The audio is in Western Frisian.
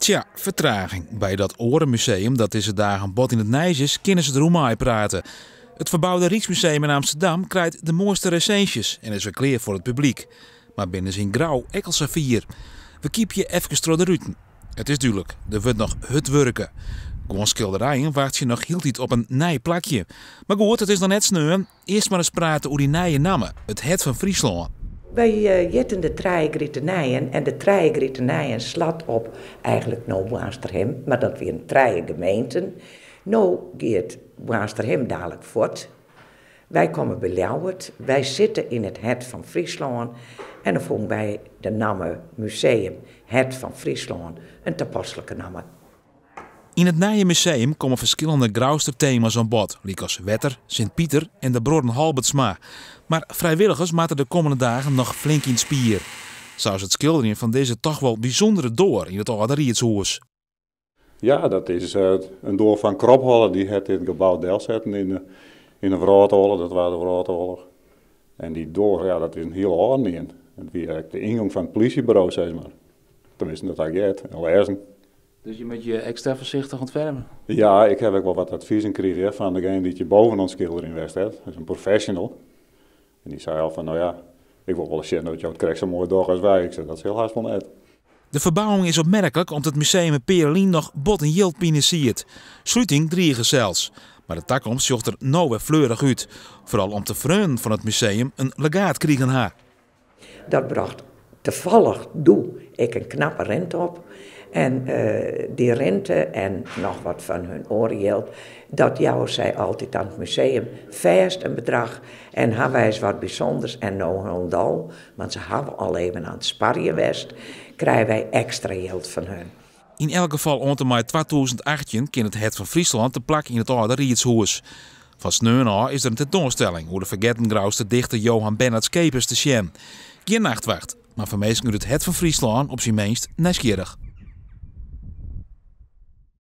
Tsja, fertraging. By dat oare museum dat dizze dagen bot yn it nijs is, kinne se deroer meiprate. It ferboude Ryksmuseum yn Amsterdam krijt de moaiste resinsjes en is wer klear foar it publyk. Mar binne se yn Grou ek al safier? We kypje efkes troch de ruten. It is dúdlik, der wurdt noch hurd wurke. Guon skilderijen wachtsje noch hieltyd op in nij plakje. Mar goed, it is noch net sneon. Earst mar ris prate oer dy nije namme, it Hert fan Fryslân. Wy hjitten de Trije Gritenijen en de Trije Gritenijen slat op eigenlik no Boarnsterhim, mar dat wienen trije gemeenten. No giet Boarnsterhim dalik fuort. Wy komme by Ljouwert, wy sitte yn it hert fan Fryslân en dan fûnen wy de namme Museum Hert fan Fryslân in tapaslike namme. Yn it nije museum komme ferskillende Grouster tema's oan bod, lykas wetter, Sint Piter en de bruorren Halbertsma. Mar frijwilligers moatte de kommende dagen noch flink yn 't spier. Sa as it skilderjen fan dizze toch wol bysûndere doar yn it âlde riedshûs. Ja, dat is in doar fan Kropholler. Dy hat dit gebou delsetten yn de Wrâldoarloch, de Twadde Wrâldoarloch. En dy doar, ja, dat is in hiel âlden ien. It wie ek de yngong fan it plysjeburo, sis mar. Teminsten, dat ha ik heard en lêzen. Dus je moatte je ekstra foarsichtich ûntferme? Ja, ik haw ek wol wat advizen krigen fan degene dy't hjir boven oan it skilderjen west hat. Dat is in professional. En dy sei al fan, no ja, ik wol wolris sjen oft jo it krekt sa moai dogge as wy. Ik sei, dat sil hast wol net. De ferbouwing is opmerklik om't it museum in pear lyn noch bot yn jildpine siet. Sluting drige sels. Mar de takomst sjocht der no wer fleurich út. Foaral om't de freonen fan it museum in legaat krigen ha. Dat brocht tafallich doe ek in knappe rinte op. En dy rinte en noch wat fan hun oare jild, dat jouwe sy altyd oan it museum fêst in bedrach. En ha wy ris wat bysûnders en no hielendal, want se hawwe al even oan it sparjen west, krije wy ekstra jild fan hun. Yn elk gefal oant en mei 2018 kin it Hert fan Fryslân te plak yn it âlde riedshûs. Fan sneon ôf is der in tentoanstelling oer de fergetten Grouster dichter Johan Bernard Schepers te sjen. Gjin nachtwacht, mar foar minsken út it hert fan Fryslân op syn minst nijsgjirrich.